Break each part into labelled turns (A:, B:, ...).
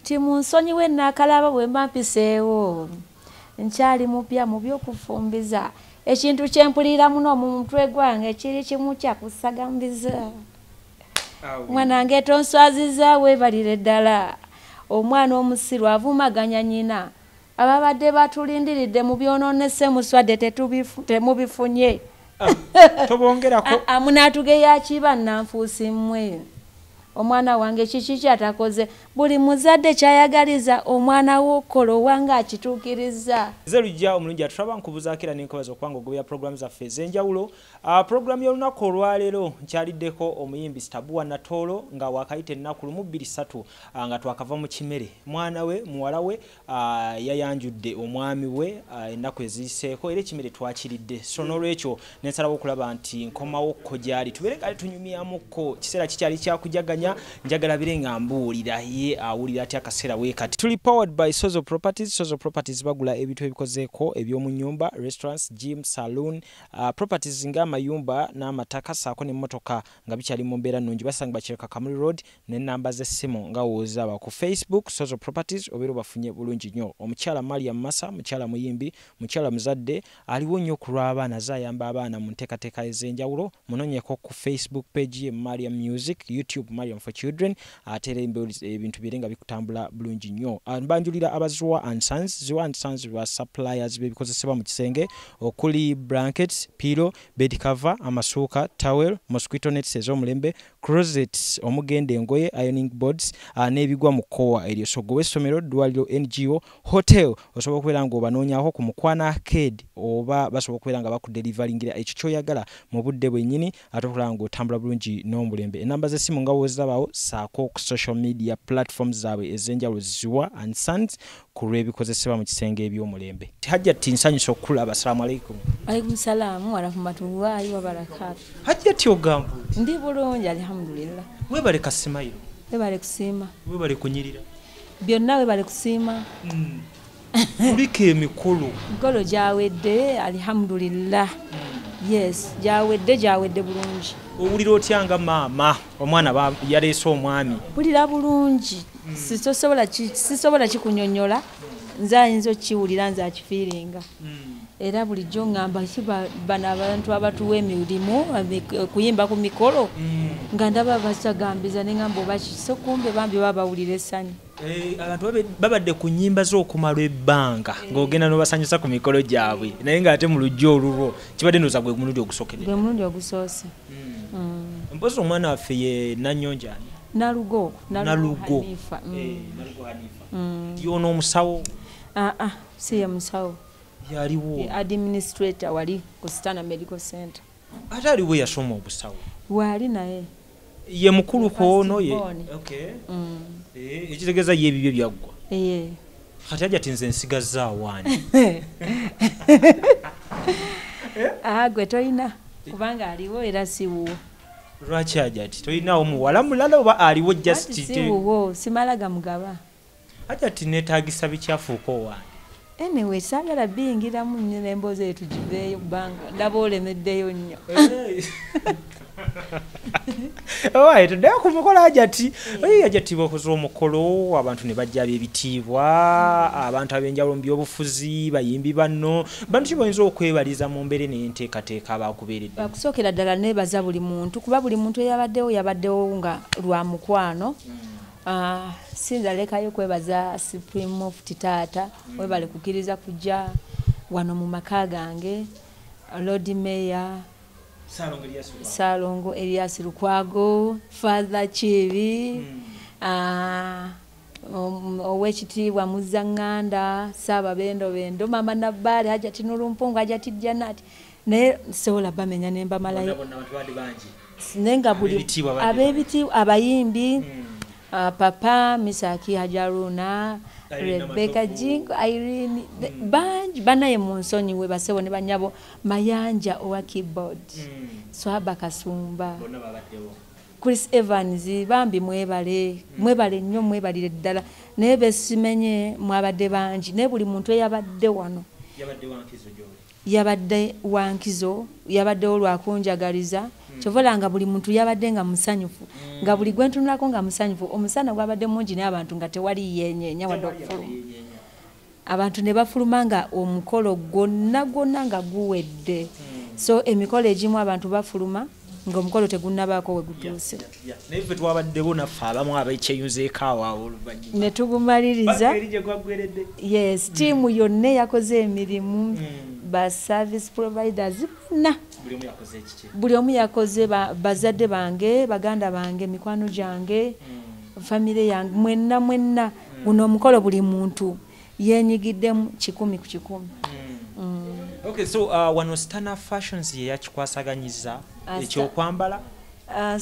A: Timunsonyiwe nakalaba bwe mba mpiseewo, nkyali mupya mu by'okufumbiza. Ekintu kye mpulira muno mu mutwe gwange kiri kimu kya kusagambiza. Mwana wange tonswaziza, weebalire ddala. Omwana omusiru avumaganya nnyina. Ababadde batulindiridde mu byonoonese muswadde temubifunye.
B: Tobongerako.
A: Amunaatugeya kiba nnanfuusi mmwe. Omwana wange kiki kyatakoze? Buli muzadde kyayagaliza omwana w'okukola owange akituukiriza.
B: Nze Lujja omulungi atulaba, nkubuzaako era nenkwebaza okubanga ogobya puroguramu zaffe ez'enjawulo. Puroguramu y'olunaku olwaleero nkyaliddeko omuyimbi Stabua Natoolo nga wakayita ennaku 1 2 3 nga twakava mu kimere. Mwana we, muwala we, yayanjudde omwami we ennaku eziyiseeko era ekimere twakiridde. So n'olwekyo nensalawo okulaba nti nkomawokko gy'ali tubeere nga tunyumyamukko. Kiseera kikyali kyakujaganya, njagala bire nga mbuulira ye awulira atya akaseera weekati. Tuli powered by Sozo Properties. Sozo Properties bagula ebintu ebikozeeko eby'omu nnyumba, restaurants, gym, saloon, properties ng'amayumba n'amataka ssaako n'emmotoka nga bikyali mu mbeera nnungi. Basangibwa Kireka Kamuli Road n'ennamba z'essimu nga woozaba ku Facebook Sozo Properties, obeera obafunye bulungi nnyo. Omukyala Mariam Massa, mukyala muyimbi, mukyala muzadde, aliwo nnyo ku lw'abaana, zaayamba abaana mu nteekateeka ez'enjawulo. Munoonyeko ku Facebook page ye Mariam Music, YouTube Mariam for Children, ate era ebintu bire nga bikutambula bulungi nnyo. Mbanjulira aba Zua and Sons. Zua and Sons ba suppliers b'ebikozesebwa mu kisenge okuli blankets, pillow, bed cover, amasuuka, towel, mosquito nets ez'omulembe, closets omugenda engoye, ironing boards, n'ebigwa mu kkowa eryo. So gwe essomero, ddwaliro, NGO, hotel, osobola okubeera ng'obanoonyaako ku Mukwana Arcade oba basobola okubeera nga bakudelivaringira ekyo ky'oyagala mu budde bwennyini, ate okulaba ng'otambula bulungi n'omulembe. Ennamba z'essimu nga woozirabaawo ssaako ku social media platforms zaabwe ez'enjawulo, Zua and Sons ku lw'ebikozesebwa mu kisenge eby'omulembe. Hajjati, nsanyusa okukulaba. Assalamu alaikum.
A: Alaikum salaamu warahmatullahi wabarakatu.
B: Hajjati, ogamba oti?
A: Ndi bulungi, alhamdulillah.
B: Weebale kasimayiro.
A: Webale kusiima.
B: Weebale kunyirira.
A: Byonna webale kusiima.
B: Kuliko emikolo.
A: Mikolo gyawedde, alhamdulillah. Yes, gyawedde, gyawedde bulungi.
B: Owulira otya nga maama omwana yaleese omwami?
A: Mpulira bulungi, sisobola kikunyonnyola. Nze ayinza okukiwulira, nze akifiiringa. Era bulijjo ŋŋamba ki bano abantu abatuwa emirimu okuyimba ku mikolo, nga ndaba basagambiza ne ŋŋamba oba ki, so kumbe bambi baba bawulira essanyu.
B: Abantu babadde ku nnyimba z'okumala ebbanga ng'ogenda n'obasanyusa ku mikolo gyabwe, naye ng'ate mu lujja olulwo kibadde ndowooza gwe mulundi ogusookedde.
A: Gwe mulundi ogusoose.
B: Mpozi omwana waffe ye Nanyonja ani?
A: Nalugo.
B: Nalugo.
A: Hanifa.
B: Nalugo Hanifa. Y'ono omusawo?
A: Aa, si ye musawo.
B: Yaliwo.
A: Ye administrator wali ku Stana Medical Center.
B: Ate aliwo yasoma obusawo?
A: Waali naye.
B: Ye mukulu kwono ye.
A: Born.
B: Okay. Ekitegeeza ye ebibyo byaggwa.
A: Ye.
B: Kati Hajjati nze nsigazza awaani.
A: Ah, gwe toyina kubanga aliwo era si wuwo.
B: Lwaki Hajjati toyinawo muwala mulala oba aliwo just?
A: Anti si wuwo, simala gamugaba.
B: Hajjati, neetaagisa bikyafuuka owange.
A: Anyway, saagala biyingiramu nnyo n'emboozi eyo tugiveeyo kubanga ndaba olemeddeyo nnyo.
B: Owaye tuddeyo ku mukolo Hajjati. Hajjati, bakoze omukolo, abantu ne bajja ab'ebitiibwa, abantu ab'enjawulo mu byobufuzi, bayimbi banno. Bantu ki boyinza okwebaliza mu mbeera n'enteekateeka abakubeeredde?
A: Okusookera ddala neebaza buli muntu, kuba buli muntu eyabaddewo yabaddewo nga lwa mukwano. Sinza lekayo kwebaza Supreme Mufti taata, webale kukkiriza kujja wano mu maka gange, Lord Mayor Ssalongo Erias Lukwago, Father Kiibi, Oweekitiibwa Muzzaŋŋanda, Ssaababendobendo, Maama Nabbaale, Hajjati Nulumpungu, Hajjati Janat, naye sobola bamenya ne mbamalayo. Naye nga buli ab'ebitiibwa, abayimbi, Papa Misaki, Hajaruna, Rebecca Jingo, Irene, bangi banaye mu nsonyiwe basebo ne banyabo, Mayanja owa keyboard, Swaba Kasumba, Chris Evans, bambi mwebale, mwebale nnyo, mwebalire ddala. Naye besimenye mwabadde bangi, naye buli muntu eyabadde wano yabadde wankizo, yabaddewo lwakunjagaliza. Kyova nga buli muntu yabadde nga musanyufu, nga buli gwe ntunulako nga musanyufu. Omusana gwabadde mungi naye abantu nga tewali yenyeenya wadde okufuluma. Abantu ne bafuluma nga omukolo gwonna gwonna nga guwedde. So emikolo egimu abantu bafuluma ng'omukolo tegunnabaako we gutuuse.
B: Naye ffe twabaddewo naffe abamu abekyeyunzeeko awo oluvannyuma
A: ne tugumaliriza. Yes, ttiimu yonna yakoze emirimu, ba service providers bonna, buli omu yakoze, bazadde bange, baganda bange, mikwano gyange, famire yange, mwenna mwenna. Guno omukolo buli muntu yenyigiddemu 100 ku 100.
B: Okay, so wano Stana Fashions ye yakikwasaganyiza ekyokwambala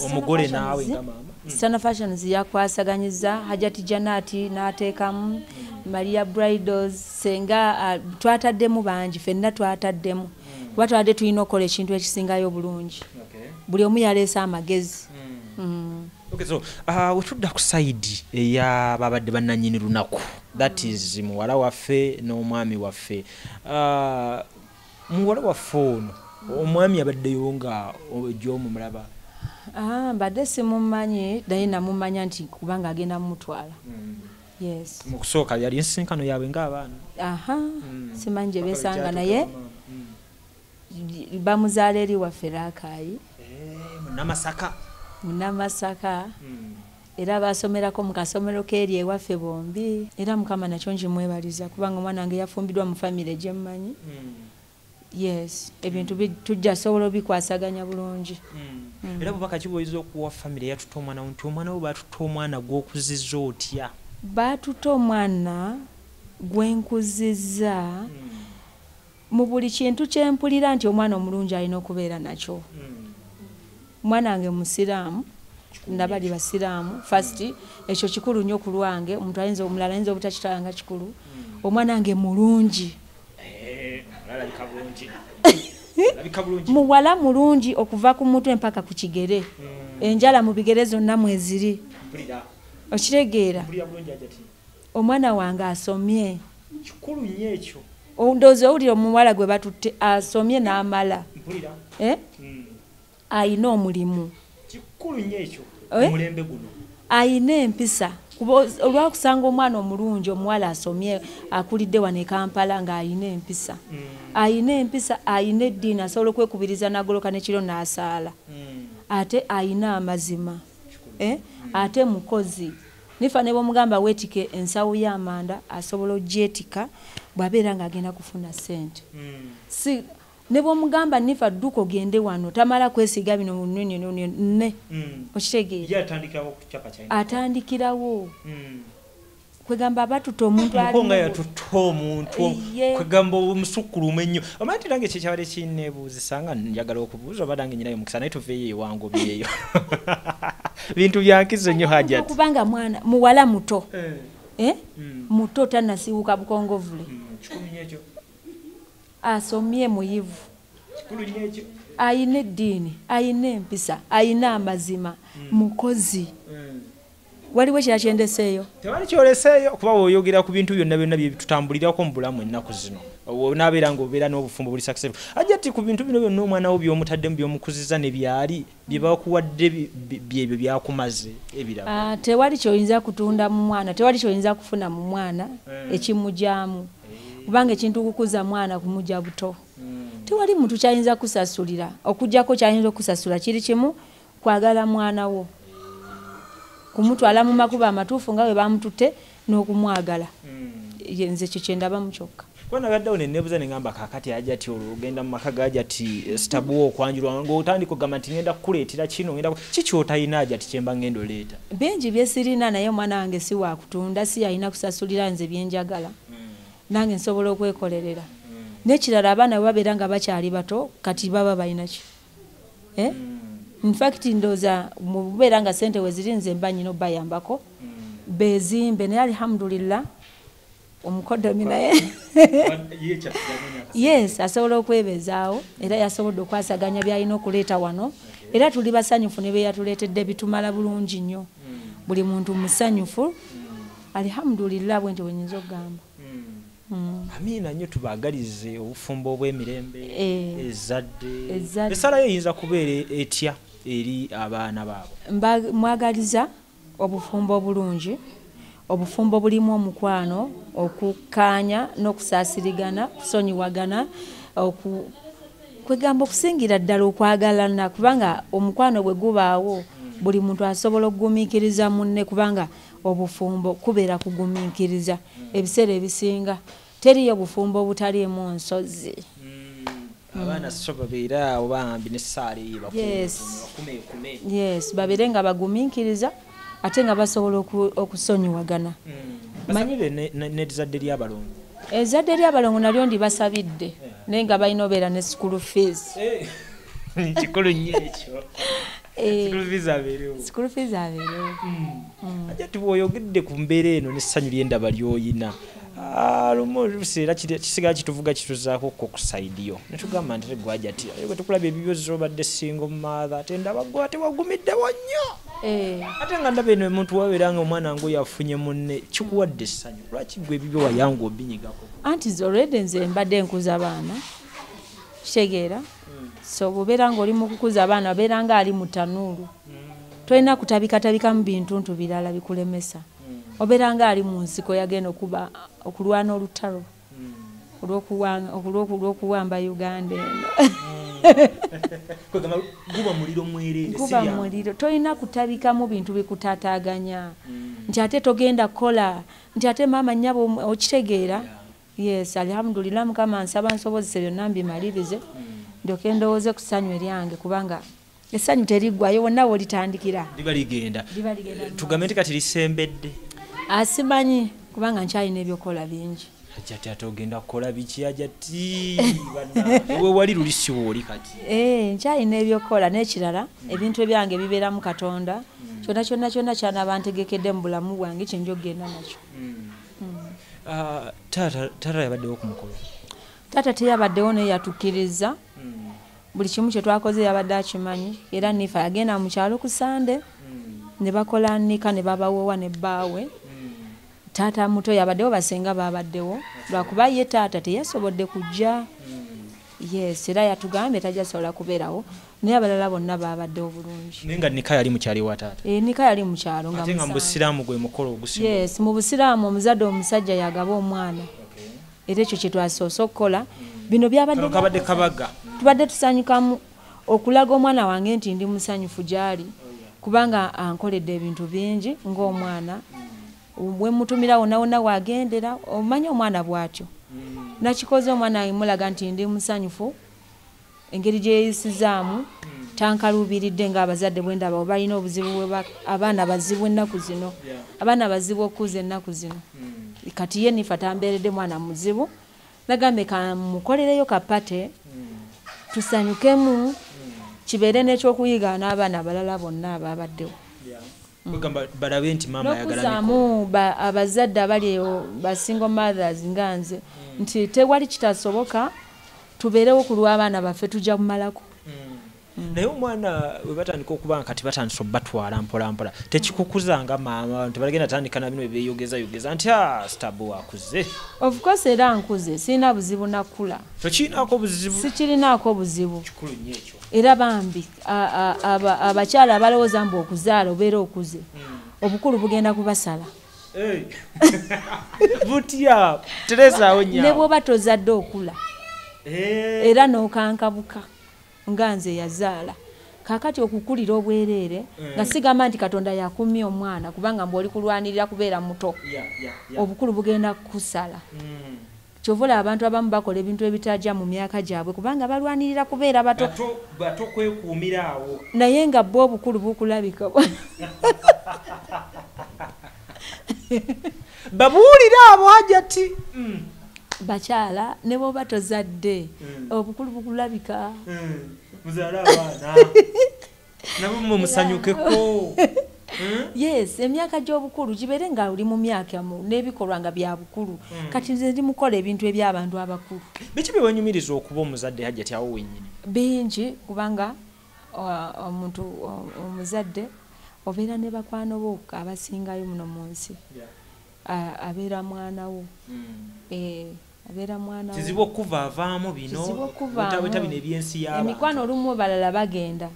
B: omugole naawe nga maama.
A: Stana Fashions yakwasaganyiza, Hajati Janati n'ateekamu, Maria Bridals, senga twataddemu bangi, ffenna twataddemu. Kuba twabadde tulina okukola ekintu ekisingayo obulungi. Buli omu yaleese amagezi.
B: Okay, so wetudda ku side ey'ababadde bannannyini lunaku, that is muwala waffe n'omwami waffe. Muwala waffe ono omwami abaddeyo nga gy'omumulaba?
A: Mbadde simumanyi, naye namumanya nti kubanga agenda mumutwala. Yes.
B: Mu kusooka yali ensisinkano yaabwe ng'abaana.
A: Aha, simanyi gye beesanga naye bamuzaala eri waffe Raakayi.
B: Munnamasaka.
A: Munnamasaka. Era basomerako mu kasomero k'eri ewaffe bombi. Era Mukama nakyo nkimwebaliza kubanga omwana wange yafumbiddwa mu famire gye mmanyi. Yes, ebintu tujja sobola obikwasaganya bulungi.
B: Era bubaka ki bw'oyinza okuwa famire eyatutte omwana wo nti omwana wo baatutte omwana gw'okuzizza otya?
A: Baatutte omwana gwe nkuzizza mu buli kintu kye mpulira nti omwana omulungi alina okubeera nakyo. Omwana wange musiraamu, nabali basiraamu. First, ekyo kikulu nnyo ku lwange, omuntu ayinza omulala ayinza obutakitwala nga kikulu. Omwana wange mulungi.
B: Alabika bulungi. Alabika bulungi.
A: Muwala mulungi okuva ku mutwe mpaka ku kigere. Enjala mu bigere zonna mweziri.
B: Mpulira.
A: Okitegeera?
B: Mpulira bulungi, Hajati.
A: Omwana wange asomye.
B: Kikulu nnyo ekyo.
A: Ndowooza owulira omuwala gwe batutte asomye n'amala.
B: Mpulira.
A: Eh? Ayina omulimu.
B: Kikulu nnyo ekyo.
A: Eh?
B: Omulembe guno.
A: Ayina empisa. Kuba olwakusanga omwana omulungi, omuwala asomye, akulidde wano e Kampala ng'ayina empisa. Ayina empisa, ayina eddiini, asobola okwekubiriza n'agoloka n'ekiro n'asaala. Ate ayina amazima. Eh? Ate mukozi. Nifa ne bw'omugamba weetike ensawo y'amanda, asobola ogyetika bw'abeera ng'agenda kufuna ssente. Si ne bw'omugamba Nifa dduka ogende wano, tamala kwesiga bino ne. Okitegeera?
B: Ye atandikirawo ku kyapa kyalina.
A: Atandikirawo. Kwegamba abatutte omuntu
B: Muko nga
A: alimu
B: yatutte omuntu kwegamba omusukkulumu ennyo. Omanyi nti nange kyekyabadde kinneebuuzisa nga njagala okubuuza oba nange nyinayo omukisa, naye tuveeyo ewangobyeyo. Bintu bya nkizo nnyo, Hajati.
A: Kubanga mwana muwala muto. Eh? Muto tannasiiwuuka bukongovule.
B: Kikulu nnyo ekyo.
A: Asomye, muyivu.
B: Kikulu nnyo ekyo.
A: Ayina eddiini, ayina empisa, ayina amazima, mukozi. Waliwo ekirala kyendeseeyo?
B: Tewali kyoleseeyo, kuba bw'oyogera ku bintu byonna byonna bye tutambulirako mu bulamu ennaku zino, onaabeera ng'obeera n'obufumbo buli successful. Hajati, ku bintu bino byonna omwana wo by'omutaddemu, by'omukuzizza ne byali bye bakuwadde, byebyo byakumaze ebirabo?
A: Ah, tewali kyoyinza kutunda mu mwana, tewali kyoyinza kufuna mu mwana ekimugyamu, kubanga ekintu kukuza mwana kumugya buto. Tewali muntu kyayinza kusasulira okugyako kyayinza okusasula kiri kimu, kwagala mwana wo, kumutwala mu makubo amatuufu nga bwe bamututte n'okumwagala. Ye nze ekyo kyendabamu kyokka.
B: Kuba nabaddewo neneebuuza ne ŋŋamba, kaakati Hajati olwo ogenda mu maka ga Hajati Sitabuwa okwanjulwa, ng'otandika okugamba nti ŋŋenda kukuleetera kino, ŋŋenda ki ky'otalina, Hajati, kyemba ŋŋenda oleeta?
A: Bingi byesirina, naye omwana wange si wakutunda, si yalina kusasulira nze byenjagala. Nange nsobola okwekolerera. N'ekirala, abaana bwe babeera nga bakyali bato, kati baba balina ki? Eh? Infact ndowooza mu bubeera nga ssente we ziri, nze mba nyina obayambako bezimbe, naye alhamdulillah omukodomi naye yes, asobola okwebeezaawo, era yasobodde okwasaganya byalina okuleeta wano, era tuli basanyufu ne beyatuleetedde bitumala bulungi nnyo. Buli muntu musanyufu, alhamdulillah, bwe nti bwe nyinza okugamba.
B: Amiina nnyo, tubaagalize obufumbo obw'emirembe, ezzadde. Essala yo eyinza kubeera etya eri abaana baabwe?
A: Mwagaliza obufumbo obulungi, obufumbo bulimu omukwano, okukkaanya n'okusaasirigana, kusonyiwagana, kwegamba okusingira ddala okwagalana, kubanga omukwano bwe gubaawo buli muntu asobola okugumiikiriza munne, kubanga obufumbo kubeera kugumiikiriza. Ebiseera ebisinga teriyo bufumbo obutaliimu nsozi.
B: Abaana so babeere awo bambi n'essaala eyo bakumeekume.
A: Yes, babeere nga bagumiikiriza ate nga basobola okusonyiwagana.
B: Basabire n'ezzadde ly'abalongo.
A: Ezzadde ly'abalongo nalyo ndibasabidde, naye nga balina obeera ne school fees.
B: Kikulu nnyo ekyo. School fees abeerewo.
A: School fees abeerewo.
B: Ate bw'oyogedde ku mbeera eno n'essanyu ly'endaba ly'oyina, lumu era kisigala kituvuga kituzaako ko ku side yo. Ne tugamba nti gwe Hajati, bwe tukulaba ebibyo z'obadde single mother, ate ndaba gwe ate wagumiddewo nnyo. Ate nga ndaba eno omuntu wabeera nga omwana ng'oyo afunye munne, kikuwadde essanyu. Lwaki gwe ebibyo wayanga obinyigako?
A: Anti already nze mbadde nkuza abaana, kitegeera? So bw'obeera ng'oli mu kukuza abaana, obeera ng'ali mu ttanuulu. Tolina kutabikatabikamu bintuntu birala bikulemesa. Obeera ng'ali mu nsiko yagenda okuba okulwana olutalo olw'okuwamba Uganda eno.
B: Kwegamba guba muliro mwereere, si
A: Guba
B: byangu.
A: muliro. Tolina kutabikamu bintu bikutaataaganya. Nti ate togenda kukola, nti ate maama nnyabo okitegeera. Yes, alhamdulillah, Mukama nsaba nsobozese byonna mbimalirize. Ndyoke ndowooze ku ssanyu eryange, kubanga essanyu teriggwayo, wonna w'olitandikira.
B: Liba ligenda.
A: Liba ligenda.
B: Tugambe nti kati lisembedde.
A: Asimanyi kubanga nkyalina ebyokukola bingi.
B: Hajati ate ogenda kukola biki Hajati? Bannange, we wali luli si wooli kati.
A: Nkyalina ebyokukola n'ekirala, ebintu ebyange bibeeramu Katonda. Kyonna kyonna kyonna ky'anaaba ntegekedde mu bulamu bwange kye nja okugenda nakyo.
B: Taata yabaddewo ku mukolo?
A: Taata teyabaddewo, naye yatukkiriza. Buli kimu kye twakoze yabadde akimanyi. Era Nifa yagenda mu kyalo ku Sande, ne bakola nika ne babawoowa ne bbaawe. Taata muto yabaddewo, basenga baabaddewo. Lwakuba ye taata teyasobodde kujja. Yes, era yatugambye tajja sobola kubeerawo, naye abalala bonna baabaddewo bulungi.
B: Naye nga nika yali mu kyalo ewa taata?
A: Nika yali mu kyalo nga
B: Ate nga mu
A: musanvu.
B: busiraamu gwe mukolo ogusinga.
A: Yes, mu busiraamu omuzadde omusajja yagaba omwana. Era ekyo kye twasoose okukola. Bino byabadde
B: Kano kabadde kabaga.
A: Tubadde tusanyukamu okulaga omwana wange nti ndi musanyufu gy'ali, kubanga ankoledde ebintu bingi ng'omwana. Bwe mutumira wonna wonna w'agendera, omanyi omwana bw'atyo. Nakikoze omwana wange mulaga nti ndi musanyufu, engeri gye yeeyisizaamu tankaluubiridde ng'abazadde bwe ndaba bwe balina obuzibu bwe abaana bazibu ennaku zino. Abaana bazibu okukuza ennaku zino. Kati ye Nifa tambeeredde mwana muzibu. Nagambye kamukolereyo kapate, tusanyukemu, kibeere n'ekyokuyiga n'abaana abalala bonna ababaddewo.
B: Kwegamba balabe nti maama ayagala
A: N'okuzaamu abazadde abali eyo ba single mothers nga nze, nti tewali kitasoboka, tubeerewo ku lw'abaana baffe, tujja kumalako.
B: Naye omwana bwe batandika okuba nga kati batandise obbatwala mpola mpola, tekikukuza nga maama nti balagenda tandika na bino bye beeyogezayogeza nti Stabua akuze?
A: Of course era nkuze, sirina buzibu nakula.
B: Tokirinaako buzibu?
A: Sikirinaako buzibu.
B: Kikulu nnyo ekyo.
A: Era bambi abakyala abalowooza mbu okuzaala obeera okuze, obukulu bugenda kubasala.
B: Butya? Tereezaawo
A: Ne
B: nnyo.
A: bw'oba tozadde okula, era n'okankabuka nga nze yazaala. Kaakati okukulira obwereere, nga sigamba nti Katonda yakumya omwana, kubanga mbu oli kulwanirira kubeera muto, obukulu bugenda kukusala. Kyova olaba abantu abamu bakola ebintu ebitajja mu myaka gyabwe, kubanga balwanirira kubeera bato.
B: Bato kwekuumira awo.
A: Naye nga bwo obukulu bukulabika.
B: Babuulire abo Hajati.
A: Bakyala, ne bw'oba tozadde, obukulu bukulabika.
B: Muzaale abaana nabo mmwe musanyukeko.
A: Yes, emyaka gy'obukulu gibeere nga oli mu myaka n'ebikolwa nga bya bukulu. Kati nze ndi mukola ebintu eby'abantu abakulu.
B: Biki bye wenyumiriza okuba omuzadde Hajati awo wennyini?
A: Bingi, kubanga omuntu omuzadde obeera ne bakwano bo abasingayo muno mu nsi. Abeera mwana wo. Abeera mwana wo.
B: Kizibu okuvaavaamu bino, weta bino ebyensi y'abantu.
A: Emikwano olumu balala bagenda.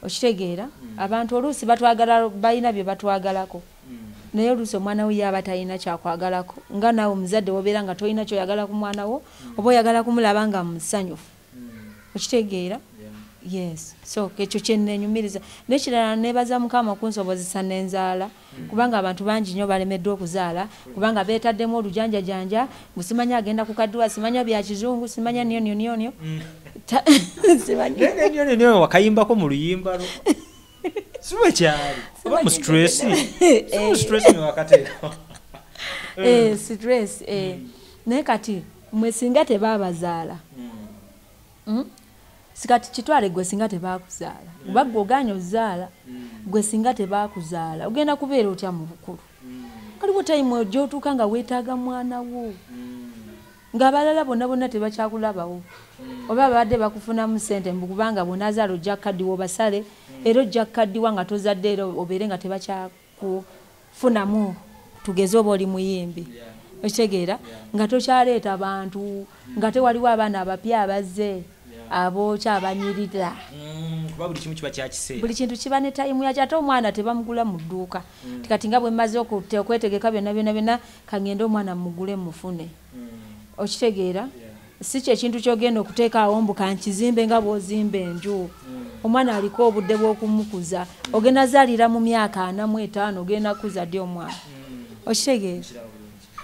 A: Okitegeera? Abantu oluusi batwagala, balina bye batwagalako. Naye oluusi omwana wo yaba talina kyakwagalako. Nga naawe omuzadde wobeera nga tolina ky'oyagala ku mwana wo, oba oyagala kumulaba nga musanyufu. Okitegeera? Yes. So ekyo kye nneenyumiriza. N'ekirala neebaza Mukama okunsobozesa n'enzaala, kubanga abantu bangi nnyo balemeddwa okuzaala, kubanga beetaddemu olujanjajanja, mbu simanya agenda kukaddiwa, simanya bya kizungu, simanya nyo nyo nyo nyo.
B: Naye nyo nyo nyo wakayimbako mu luyimba lwo. Si bwe kyali. Oba mu stress. Si mu stress ne wakateeka.
A: Stress. Naye kati mwe singa tebaabazaala. Sikati kitwale gwe singa tebakuzaala. Oba gwe ogaanye ozaala, gwe singa tebakuzaala. Ogenda kubeera otya mu bukulu? Waliwo time gy'otuuka nga weetaaga mwana wo. Ng'abalala bonna bonna tebakyakulabawo. Oba babadde bakufunamu ssente mbu kubanga bw'onaazaala ojja kukaddiwa obasale, era ojja kukaddiwa nga tozadde era obeere nga tebakyakufunamu, tugeze oba oli muyimbi. Okitegeera? Nga tokyaleeta bantu, nga tewaliwo abaana abapya abazze. Abookya abanyirira.
B: Kuba buli kimu kiba kya kiseera.
A: Buli kintu kiba ne tayimu yakyo, ate omwana tebamugula mu dduuka. Kati nga bwe mmaze okwetegeka byonna byonna byonna, kangende omwana mugule mufune. Okitegeera? Si kye kintu ky'ogenda okuteeka awo mbu kankizimbe nga bw'ozimba enju. Omwana aliko obudde bw'okumukuza. Ogenda zaalira mu myaka 45, ogenda kukuza ddi omwana? Okitegeera?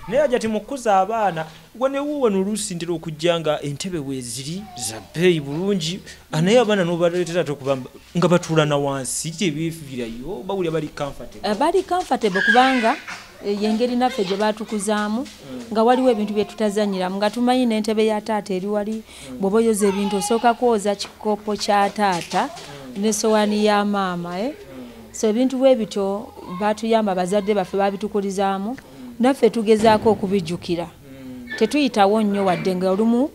B: Naye ajja timukuza abaana, gwe ne wuwe n'oluusi ntera okujja nga entebe weeziri za bbeeyi bulungi, naye abaana n'obaleetera ate okuba nga batuula na wansi, tebeefiirayo, bawulira bali comfortable.
A: Bali comfortable kubanga y'engeri naffe gye baatukuzaamu, nga waliwo ebintu bye tutazannyiramu, nga tumanyi n'entebe ya taata eri wali, bw'oba oyoza ebintu osooka kwoza kikopo kya taata n'essowaani ya maama. So ebintu bwe bityo baatuyamba, bazadde baffe baabitukulizaamu, naffe tugezaako okubijjukira. Tetuyitawo nnyo wadde nga olumu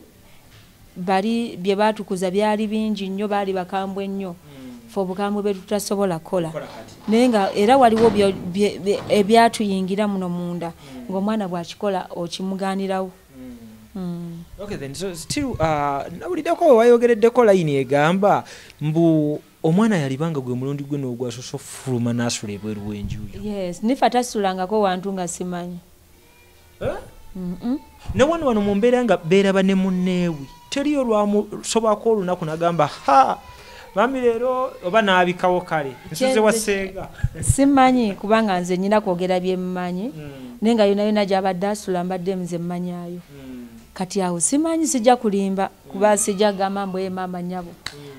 A: bali bye baatukuza byali bingi nnyo, baali bakambwe nnyo. Ffe obukambwe bwe tutasobola kukola. Naye nga era waliwo ebyatuyingira muno munda, ng'omwana bw'akikola okimugaanirawo.
B: Okay then, so still nawuliddeko we wayogereddeko layini egamba mbu omwana yalibanga gwe mulundi gwe n'ogwasoose okufuluma n'asula ebweru w'enju yo.
A: Yes, nifa tasulangako wantu nga simanyi.
B: Ne wano wano mu mbeera nga beeraba ne munneewe, teriyo lwamusobako olunaku n'agamba ha mami leero oba n'abikawo kale nsuze wa ssenga.
A: Simanyi kubanga nze nnyina kwogera bye mmanyi, naye nga yonna yonna gy'abadde asula mbadde nze mmanyaayo. Kati awo simanyi, sijja kulimba kuba sijja kugamba mbu maama nnyabo.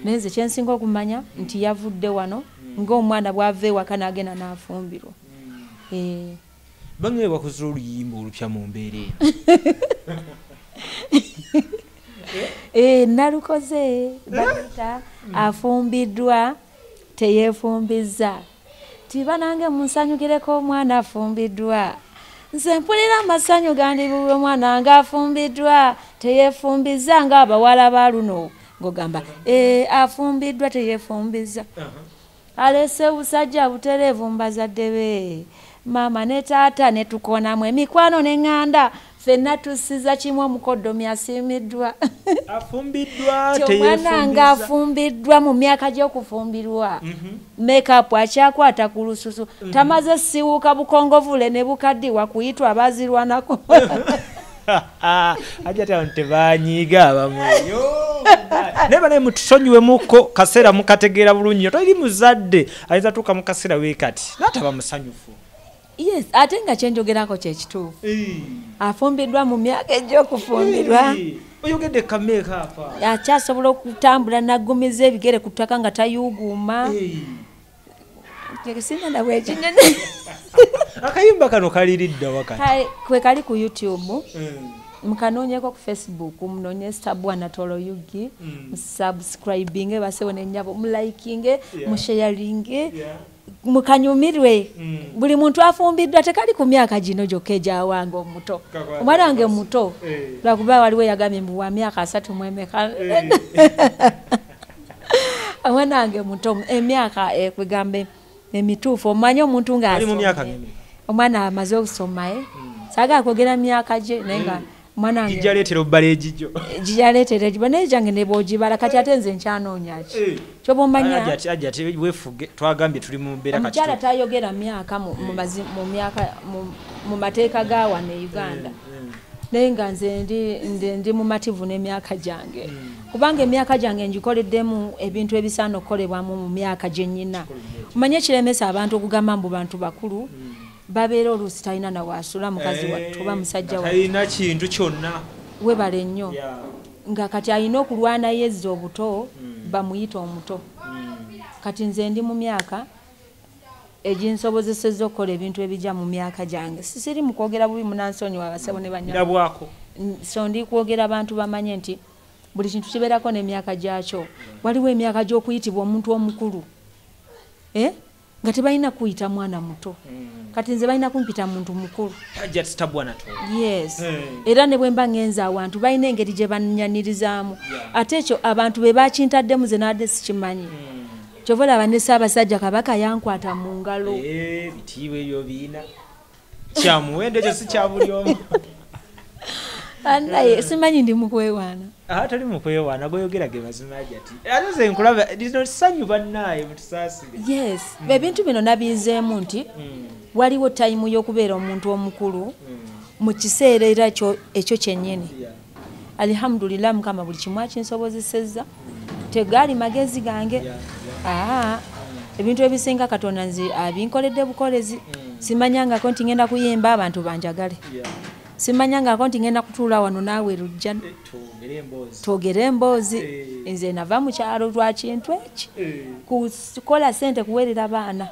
A: Naye nze kye nsinga okumanya nti yavudde wano ng'omwana bw'ava ewaka n'agenda n'afumbirwa.
B: Bange bakoze oluyimba olupya mu mbeera eno.
A: Nalukoze baluyita afumbiddwa teyeefumbizza. Tiba nange munsanyukireko omwana afumbiddwa. Nze mpulira amasanyu gandibuwe omwana ng'afumbiddwa teyeefumbizza ng'abawala ba luno. Ng'ogamba afumbiddwa teyeefumbizza. Alese busajja butereevu mu bazadde be. Maama ne taata ne tukonamu emikwano n'eŋŋanda ffenna tussiza kimu omukoddomi asiimiddwa.
B: Afumbiddwa
A: teyeefumbiza. Omwana ng'afumbiddwa mu myaka gy'okufumbirwa. Makeup akyakwata ku lususu. Tamaze siwuka bukongovule ne bukaddiwa kuyitwa abaazirwanako.
B: Ajja ate abantu tebanyiiga abamu. Naye banaye mutusonyiwemuko kaseera mukategeera bulungi nnyo. Toli muzadde ayinza tuuka mu kaseera we kati n'ataba musanyufu.
A: Yes, ate nga kye njogerako kye kituufu. Afumbiddwa mu myaka egy'okufumbirwa.
B: Oyogedde ka makeup.
A: Akyasobola okutambula n'aggumiza ebigere ku ttaka nga tayuuguuma. Singa nabwe ekinyonyi.
B: Akayimba kano kaliridda wakati.
A: Kwe kali ku YouTube. Mukanoonyeko ku Facebook, munoonye Stabua Natoolo UG, musubscribinge basewo n'ennyabo, mulikinge, musharinge, mukanyumirwe. Buli muntu afumbiddwa tekali ku myaka gino gyokka egyawange omuto. Omwana wange muto. Lwakuba waliwo eyagambye mbu wa myaka 34. Omwana wange muto, emyaka kwegamba emituufu. Omanyi omuntu
B: Ali mu myaka ng'emeka?
A: Omwana amaze okusoma saagala kwogera myaka gye naye nga omwana wange
B: gijaleetera obbala egijjo
A: gijaleetera egibo naye gyange ne bw'ogibala kati ate nze nkyanoonya ki kyoba omanya
B: Hajati weefuge twagambye tuli mu mbeera kati
A: omukyala tayogera myaka mu mateeka ga wano e Uganda naye nga nze ndi mumativu n'emyaka gyange kubanga emyaka gyange ngikoleddemu ebintu ebisaana okukolebwamu mu myaka gye nnyina. Omanye ekiremesa abantu okugamba mbu bantu bakulu babeera oluusi talina nawaasula mukazi wattu oba musajja wattu
B: talina kintu kyonna
A: webale nnyo nga kati alina okulwana yezza obuto bamuyita omuto. Kati nze ndi mu myaka eginsobozesezza okukola ebintu ebijja mu myaka gyange. Sisiri mu kwogera bubi munansonyiwa abasebo ne bannyabo. So ndi kwogera abantu bamanye nti buli kintu kibeerako n'emyaka gyakyo. Waliwo emyaka gy'okuyitibwa omuntu omukulu nga tebalina kuyita mwana muto. Kati nze balina kumpita muntu mukulu. Yes. Era ne bwe mba ngenze awantu balina engeri gye bannyaniririzaamu. Ate ekyo abantu be bakintaddemu nze nadde sikimanyi. Kyova olaba ne Ssaabasajja Kabaka yankwata mu ngalo.
B: Bitiibwa ebyo biina kyamuwendo ekyo si kya buli omu.
A: Naye simanyi ndi mu kwewaana.
B: Toli mu kwewaana gw'oyogera ge mazima Hajati. Ate nze nkulaba lino ssanyu bannaaye mutusaasire.
A: Yes. Ebintu bino nabiyizeemu nti waliwo tayimu y'okubeera omuntu omukulu mu kiseera era ekyo kyennyini. Alhamdulillah Mukama buli kimu akinsobozesezza. Tegaali magezi gange. Ebintu ebisinga Katonda nze abinkoledde bukolezi. Simanyangako nti ngenda kuyimba abantu banjagale. Simanyangako nti ngenda kutuula wano naawe lujja twogere emboozi. Nze nava mu kyalo lwa kintu eki kukola ssente kuweerera baana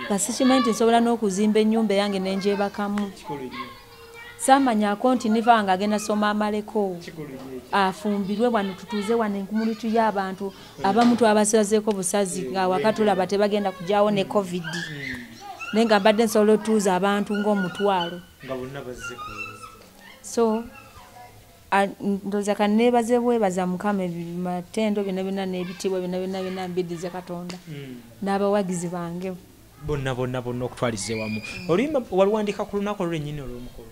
A: nga sikimanyi nti nsobola n'okuzimba ennyumba eyange ne ngyebakamu. Saamanyako nti niva nga agenda soma amaleko afumbirwe wano tutuuze wano enkumulitu y'abantu abamu twabasazeeko busazi nga waka tulaba tebagenda kugyawo ne COVID. Naye nga mbadde nsobola otuuza abantu ng'omutwalo. So ndowooza kanneebaze bwebaza Mukama ebimatendo byonna byonna n'ebitiibwa byonna byonna byonna mbiddize Katonda n'abawagizi bange
B: bonna bonna bonna okutwaliza ewamu. Oluyimba waluwandiika ku lunaku olwennyini olw'omukolo?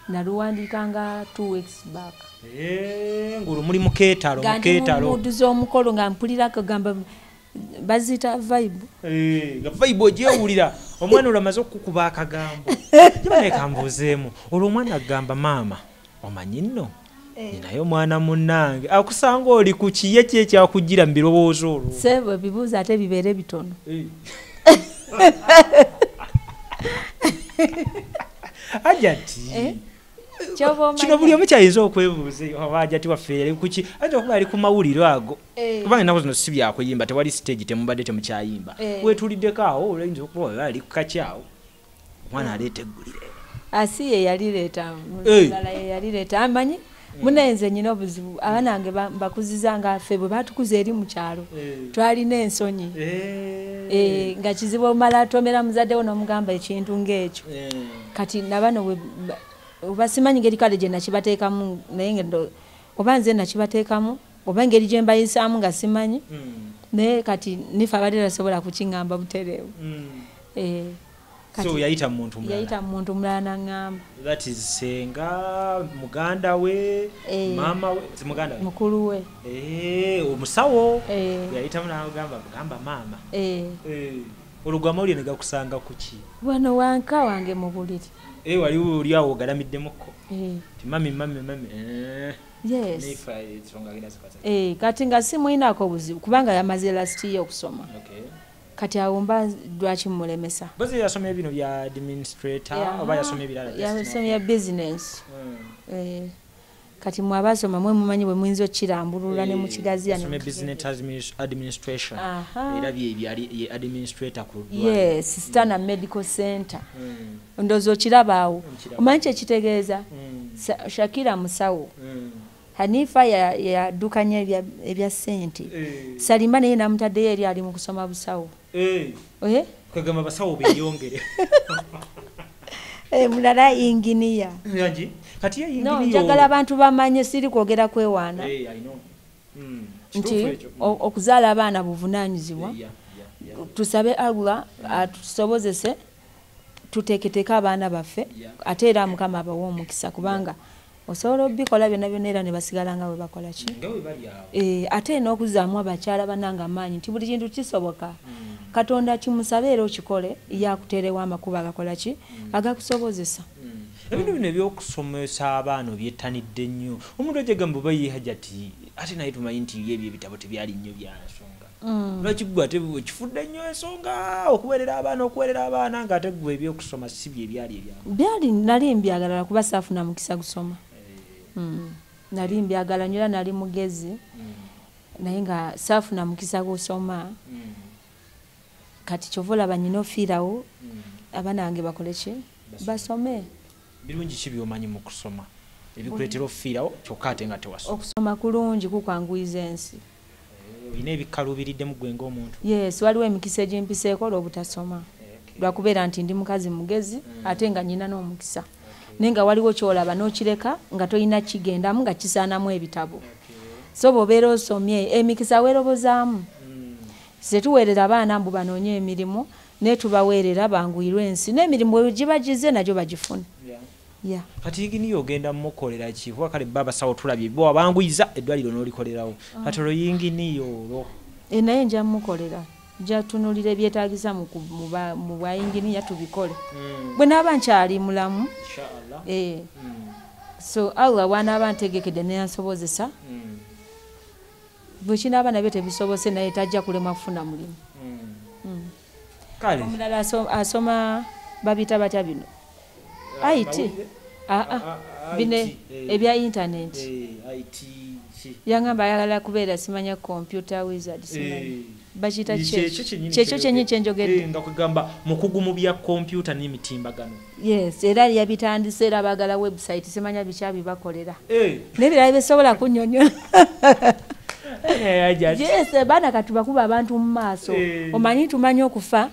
A: Naluwandiika nga 2 weeks back.
B: Ng'olwo muli mu keetalo
A: mu keetalo. Nga ndi mu z'omukolo nga mpulirako gamba baziyita vibe.
B: Nga vibe ogyewulira. Omwana olwo amaze okukuba akagambo. Gye kambuuzeemu. Olwo omwana agamba maama omanyi nno ninayo omwana munnange akusanga oli ku kiye ki ekyakugira mu birowoozo olwo?
A: Ssebo ebibuuzo ate bibeere bitono.
B: Hajati kino buli omu kyayinza okwebuuza oba Hajati waffe yali kuki ayinza okuba ali ku mawulire ago kubanga ennaku zino si byakuyimba tewali stage temubadde temukyayimba weetuliddeko awo oyinza okuba ali ku kakyawo omwana aleeta eggulire.
A: Asi ye yalireeta mulala ye yalireeta amanyi munaye nze nnyina obuzibu abaanange mbakuziza nga ffe bwe baatukuza eri mu kyalo twalina ensonyi nga kizibu omala atomera muzaddewo n'omugamba ekintu ng'ekyo. Kati nabano oba simanyi ngeri kale gye nakibateekamu naye oba nze nakibateekamu oba engeri gye mbayisaamu nga simanyi naye kati nife abadde tasobola kukiŋŋamba butereevu.
B: So yayita muntu mulala.
A: Yayita muntu mulala n'aŋŋamba.
B: That is senga muganda we, maama we, si muganda we.
A: Mukulu we.
B: Omusawo. Yayitamu n'agamba gamba maama. Olwo amawulire ne gakusanga ku ki?
A: Wano wanka wange mu buliri.
B: Wali oli awo ogalamiddemuko. Ti mami mami mami.
A: Yes.
B: Nifa ensonga agenda zikwata.
A: Kati nga simuyinaako buzibu kubanga yamaze last year okusoma. Kati awo mba lwaki mmulemesa.
B: Bozi yasomye bino bya administrator oba yasomye ebirala?
A: Yasomye business. Kati mwe abasoma mwe mumanyi bwe muyinza okukirambulula ne mukigaziya.
B: Yasomye business administration. Era bye byali ye administrator ku ddwaliro.
A: Yes, Stana Medical Center. Ndowooza okiraba awo. Omanyi kye kitegeeza? Shakira musawo. Hanifa yaddukanya ebya ssente. Salima naye namutaddeyo eri ali mu kusoma busawo.
B: Kwegamba basawo beeyongere.
A: Mulala inginiya.
B: Kati ye inginiya.
A: No, njagala abantu bamanye siri kwogera kwewaana. Nti okuzaala abaana buvunaanyizibwa. Tusabe Allah atusobozese Tuteeketeeke abaana baffe, ate era Mukama abawe omukisa, kubanga osobola obikola byonna byonna era ne basigala nga bwe bakola ki, ate n'okuzaamu abakyala bannange amaanyi nti buli kintu kisoboka. Katonda kimusabe era okikole, yakuteerewo amakubo agakola ki, agakusobozesa.
B: Ebintu bino ebyokusomesa abaana obyettanidde nnyo. Omuntu ajagamba oba ye Hajati, ate naye tumanyi nti ye ebyo ebitabo tebyali nnyo bya nsonga. Lwaki ggwe ate okifudde nnyo ensonga okuweerera abaana ng'ate ggwe ebyokusoma si bye byali ebyawe?
A: Byali nali mbyagala kuba saafuna mukisa gusoma. Nali mbyagala nnyo era nali mugezi, naye nga saafuna mukisa gusoma. Kati kyova olaba nnyina ofiirawo abaana bange bakole ki, basome.
B: Birungi ki by'omanyi mu kusoma ebikuleetera ofiirawo kyokka ate nga tewasoma?
A: Okusoma kulungi, kukwanguyiza ensi.
B: Olina ebikaluubiriddemu ggwe ng'omuntu?
A: Yes, waliwo emikisa egimpiseeko olw'obutasoma, lwakubeera nti ndi mukazi mugezi ate nga nnyina n'omukisa, naye nga waliwo ky'olaba n'okireka nga tolina kigendamu nga kisaanamu ebitabo. So bw'obeera osomye emikisa weerobozaamu. Tetuweerera abaana mbu banoonye emirimu, naye tubaweerera banguyirwe ensi, n'emirimu bwe giba gize nagyo bagifune.
B: Kati yinginiya ogenda mukolera ki? Kuba kale bba abasawo tulabye bo abanguyiza eddwaliro n'olikolerawo, kati olwo yinginiya olwo?
A: Naye nja mukolera, nja tunuulira ebyetaagisa mu bwa yinginiya tubikole bwe naaba nkyali mulamu. So Allah bw'anaaba ntegekedde neyansobozesa, bwe kinaaba nabyo tebisobose, naye tajja kulemwa kufuna mulimu. Omulala asoma babiyita batya bino? IT. Bino ebya internet. Yangamba ayagala kubeera simanya computer wizard, simanyi bakiyita kyekyo kyennyini kyenjogedde.
B: Nga kugamba mukugu mu bya kompyuta n'emitimbagano.
A: Yes, era yabitandise, era baagala website simanya biki abibakolera. N'ebirala bisobola kunnyonnyola. Yes, abaana kati bakuba abantu mu maaso. Omanyi tumanyi okufa,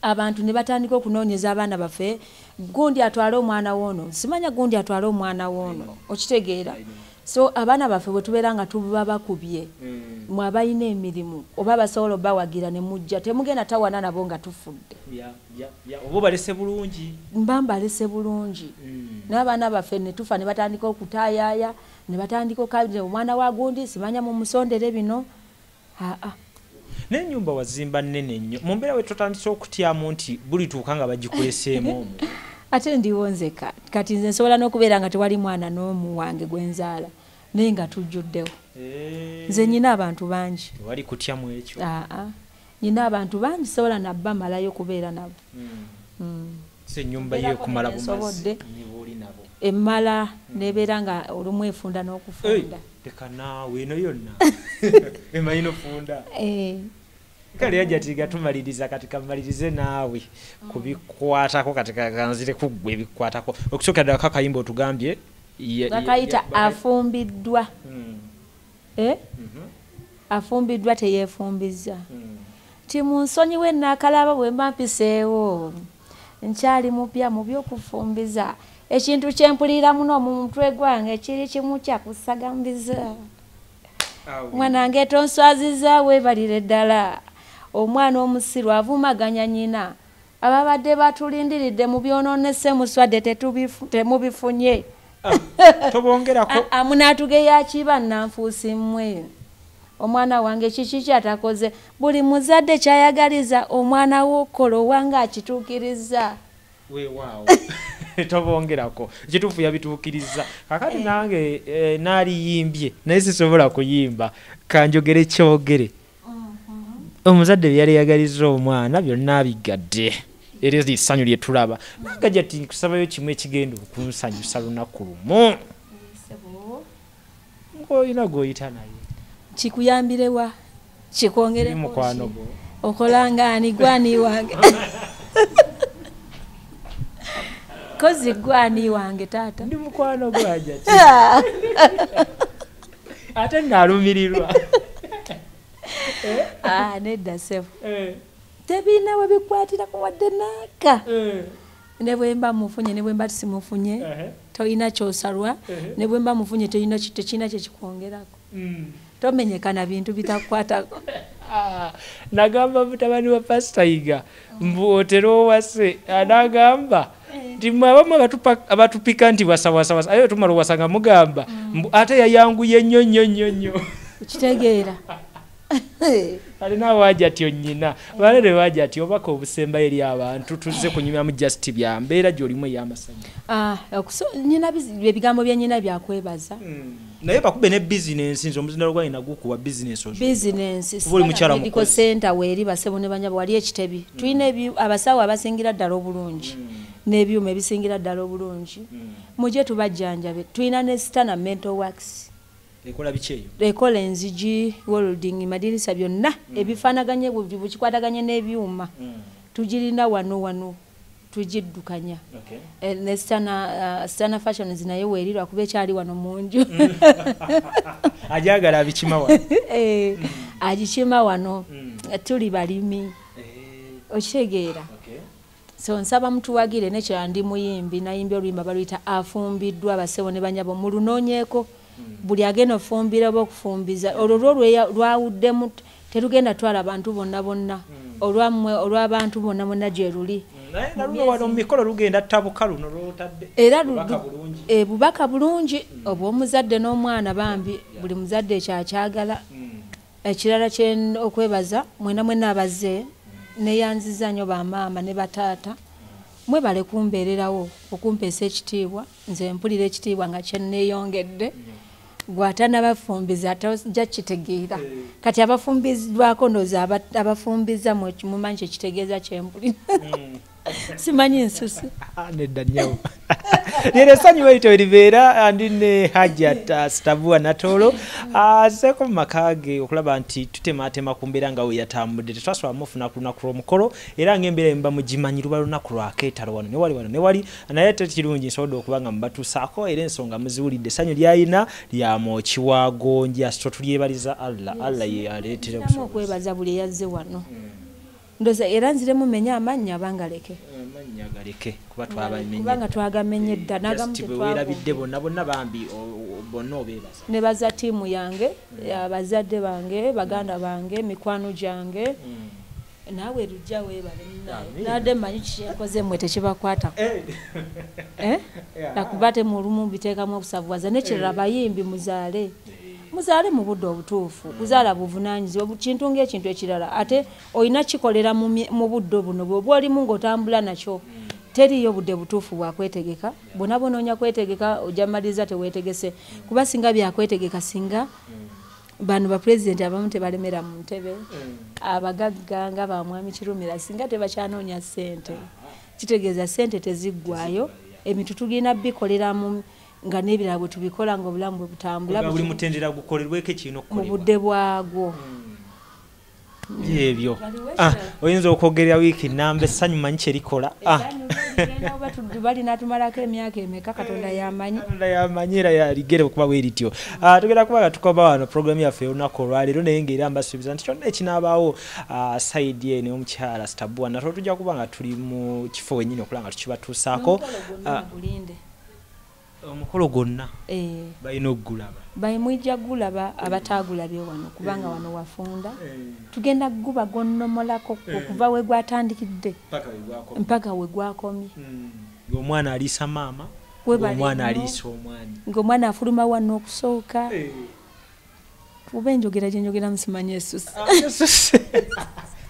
A: abantu ne batandika okunoonyeza abaana baffe, gundi atwale omwana w'ono, simanya gundi atwale omwana w'ono, okitegeera? So abaana baffe bwe tubeera nga tuba bakubye, mwe abalina emirimu oba basobola obbawagira ne mujja, temugenda tawana nabo nga tufudde.
B: Oba obalese bulungi?
A: Mba mbalese bulungi. N'abaana baffe ne tufa ne batandika okutaayaaya, ne batandika okukabira omwana wa gundi, simanya mumusondere bino.
B: N'ennyumba wazimba nnene nnyo, mu mbeera we tutandise okutyamu nti bulituuka nga bagikuleseemu omwo.
A: Ate ndiwo nzeka, kati nze nsobola n'okubeera nga tewali mwana n'omu wange gwe nzaala, naye nga tujjuddewo. Nze nnyina abantu bangi.
B: Tewali kutya mu ekyo?
A: Nnyina abantu bangi, sobola nabbamalayo kubeera nabo.
B: So ennyumba yo ekumala bumazi ne bw'oli nabo?
A: Emmala nebeera nga olumu efunda n'okufunda.
B: Leka naawe eno yonna emanyi nofunda. Kale Hajati gatumaliriza, kati kamalirize naawe kubikwatako, kati kanzire ku ggwe ebikwatako. Okusookera ddala kakayimba otugambye
A: bakayita afumbiddwa. Afumbiddwa teyeefumbizza. Ti munsonyiwe naakalaba bwe mba mpiseewo, nkyali mupya mu by'okufumbiza, ekintu kye mpulira muno mu mutwe gwange kiri kimu kya kusagambiza. Mwana wange tonswaziza, weebalire ddala. Omwana omusiru avumaganya nnyina, ababadde batulindiridde mu byonoonese muswadde temubifunye.
B: Tobongerako.
A: Amunaatugeya kiba nnanfuusi mmwe. Omwana wange kiki ky'atakoze? Buli muzadde ky'ayagaliza omwana we okukola owange akituukiriza.
B: Weewaawo. Tobongerako, ekituufu yabituukiriza. Kakati nange naaliyimbye naye sisobola kuyimba, kanjogere kyogere. Omuzadde bye yali yagalizza omwana byonna abigadde, era essanyu lye tulaba. Nange Hajati nkusabayo kimu ekigenda okunsanyusa lunaku lumu, ng'olina gw'oyita naye.
A: Kikuyambirewa? Kikwongereko ki?
B: Mukwano gwo.
A: Okola ng'ani? Gwani wange? Kozi gwani wange taata?
B: Ndi mukwano gwo Hajati. Ate naalumirirwa.
A: Nedda ssebo. Tebirina we bikwatirako wadde naaka. Ne bwe mba mufunye ne bwe mba simufunye, tolina ky'osalwa, ne bwe mba mufunye tekirina kye kikwongerako. Tomenyeka na bintu bitakukwatako.
B: Nagamba mutabani wa Pastor Yiga mbu otera owase, anagamba nti mmwe abamu abatupika nti wasawasawasa aye tumala owasa mugamba mbu ate yayanguye nnyo nnyo nnyo nnyo.
A: Kitegeera.
B: Alina waja atyo nnyina balere waja atyo obaka obusemba eri abantu tuzze kunyumyamu just bya mbeera gy'olimu ey'amasanyu.
A: Nnyina ebigambo bya nnyina byakwebaza.
B: Naye bakube ne bizinensi nze omuzindalo gwange nagukuwa bizinensi ozo.
A: Bizinensi
B: Oba oli mukyala
A: medical
B: mukozi.
A: center weeri basebo ne banyabo wali ekitebi. Tulina abasawo abasingira ddala obulungi n'ebyuma ebisingira ddala obulungi. Mujje tubajjanjabe. Tulina ne Stana Mental Works.
B: Ekola biki eyo?
A: Ekola enzigi, welding, madirisa byonna ebifaanaganye bukikwataganye n'ebyuma. Tugirina wano wano tugiddukanya. Ne Stana Fashions naye weeri lwakuba ekyali wano mu nju.
B: Ajagala abikima wano.
A: Agikima wano. Tuli balimi. Okitegeera. So nsaba mutuwagire n'ekirala ndi muyimbi nayimbye oluyimba baluyita afumbiddwa abasebo ne banyabo mulunoonyeeko. Buli agenda ofumbira oba okufumbiza olwo lwo lwawuddemu terugenda twala abantu bonna bonna olwammwe olw'abantu bonna bonna gye luli.
B: Naye naluno wano mu mikolo lugenda tabuka luno lw'otadde.
A: Era
B: Bubaka bulungi.
A: Bubaka bulungi obw'omuzadde n'omwana bambi buli muzadde ekyakyagala. Ekirala kye okwebaza mwena mwena abazze neyanziza nnyo bamaama ne bataata. Mwebale kumbeererawo okumpeesa ekitiibwa nze mpulira ekitiibwa nga kye nneeyongedde. Gw'atannabafumbiza tojja kitegeera. Kati abafumbizibwako ndowooza abafumbiza mumanyi kye kitegeeza kye mpulira. Simanyi nsusu.
B: Nedda nnyo. Lero essanyu bwelityo eribeera ndi ne Hajjat Stabua Natoolo. Azzeeko mu maka ge okulaba nti tutemaatema ku mbeera nga we yatambudde. Tetwasobola mufuna ku lunaku lw'omukolo era ng'embeera emuba mugimanyi luba lunaku lwa keetalo wano ne wali wano ne wali, naye ate kirungi nsobodde okuba nga mubatuusaako era ensonga muziwulidde. Essanyu ly'alina lya mwoki wa gonja, so tulyebaliza Allah. Allah ye aleetera
A: Nziramu okwebaza buli eyazze wano. Ndowooza era nziremu mmenye amannya abangaleke.
B: Amannya galeke kuba twabamenye.
A: Kubanga twagamenye dda, n'agamu
B: Just bwe
A: tetwagomba.
B: weerabidde bonna bonna bambi bonna obeebaza.
A: Nebaza ttiimu yange, abazadde bange, baganda bange, mikwano gyange. Naawe lujja weebale munnange.
B: Amiina.
A: Nadde mmanyi kiki kyenkoze mmwe tekibakwatako. Nakuba ate mu olumu mbiteekamu obusavuwaza. N'ekirala bayimbi muzaale. Muzaale mu budde obutuufu. Kuzaala buvunaanyizibwa, kintu ng'ekintu ekirala. Ate olina kikolera mu budde buno bw'oba olimu ng'otambula nakyo. Teriiyo budde butuufu bwa kwetegeka. Bwonna bw'onoonya kwetegeka ojja maliriza teweetegese. Kuba singa byakwetegeka singa bano bapulezidenti abamu tebalemera mu ntebe. Abagagga nga ba Mwami Kirumira singa tebakyanoonya ssente. Kitegeeza ssente teziggwaayo. Ebintu tugenda bikolera mu nga n'ebirala bwe tubikola ng'obulamu bwe butambula.
B: Nga buli mutendera gukolerweko ekirina okukolebwa.
A: Mu budde bwagwo.
B: Ebyo.
A: Waliwo ekirala.
B: Oyinza okwogerera wiiki nnamba essanyu manyi kye likola.
A: Essanyu ligenda oba balinaatumalako emyaka emeka Katonda y'amanyi.
B: Katonda y'amanyi era yaligere okuba bwe lityo. Tugenda kuba nga tukoma wano pulogulaamu yaffe olunaku olwaleero naye ng'era mbasuubiza nti kyonna ekinaabaawo, sayidi eno ey'omukyala Stabua Natoolo tujja kuba nga tuli mu kifo wennyini okulaba nga tukibatuusaako.
A: N'omukolo gwonna mugulinde.
B: Omukolo gwonna balina okugulaba.
A: Mujja gulaba abataagulabye wano kubanga wano wafunda. Tugenda guba gonnomolako okuva we gwatandikidde mpaka we gwakomye.
B: Ng'omwana aliisa maama,
A: Webale
B: ng'omwana
A: nnyo.
B: aliisa omwami.
A: Ng'omwana afuluma wano okusooka. Oba enjogera gye njogera musimanyi esusse.
B: Esusse.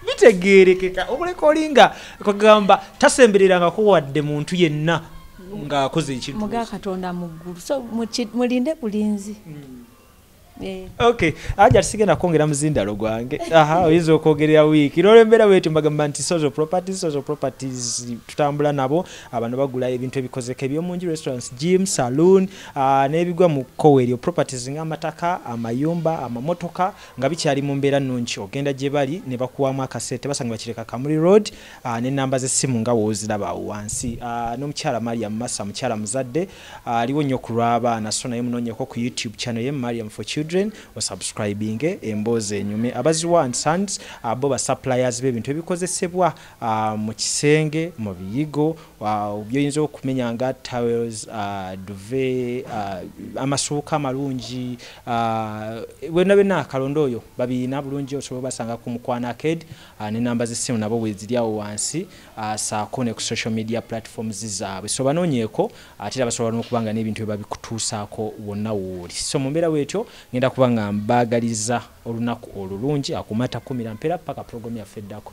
B: Bitegeerekeka. Okuleka olinga kugamba tasembererangako wadde muntu yenna ng'akoze ekintu.
A: Muga Katonda mu ggulu. So mulinde bulinzi.
B: Okay, aja sigenda kwongera muzindalo gwange. Aha, oyinza okwogerera wiiki. Lero embeera bwetyo mbagamba nti social properties, social properties tutambula nabo, abantu bagula ebintu ebikozeka eby'omu nju, restaurants, gym, saloon, n'ebigwa mu kkowe eryo. Properties ng'amataka, amayumba, amamotoka nga bikyali mu mbeera nnungi. Ogenda gye bali ne bakuwaamu akasente, basanga bakireka Kamuli Road, n'ennamba z'essimu nga w'oziraba awo wansi. N'omukyala Mariam Massa, mukyala muzadde, aliwo nnyo ku lw'abaana, so naye munoonyeko ku YouTube channel ye Mariam for Children. Children, osubscribinge emboozi enyume. Abaziwa and Sons, bo ba suppliers b'ebintu ebikozesebwa mu kisenge, mu biyigo, byoyinza okumenya nga towels, duvet, amasuuka amalungi, byonna byonna kalondo oyo babiyina bulungi. Osobola obasanga ku Mukwano Arcade, ne namba z'essimu nabo weziri awo wansi, saako ne ku social media platforms zaabwe. So banoonyeeko, ate era basobola n'okuba nga n'ebintu bye babikutuusaako wonna wooli. So mu mbeera bwetyo ngenda kuba nga mbaagaliza olunaku olulungi. Akumata kumira mpeera paka program yaffe eddako.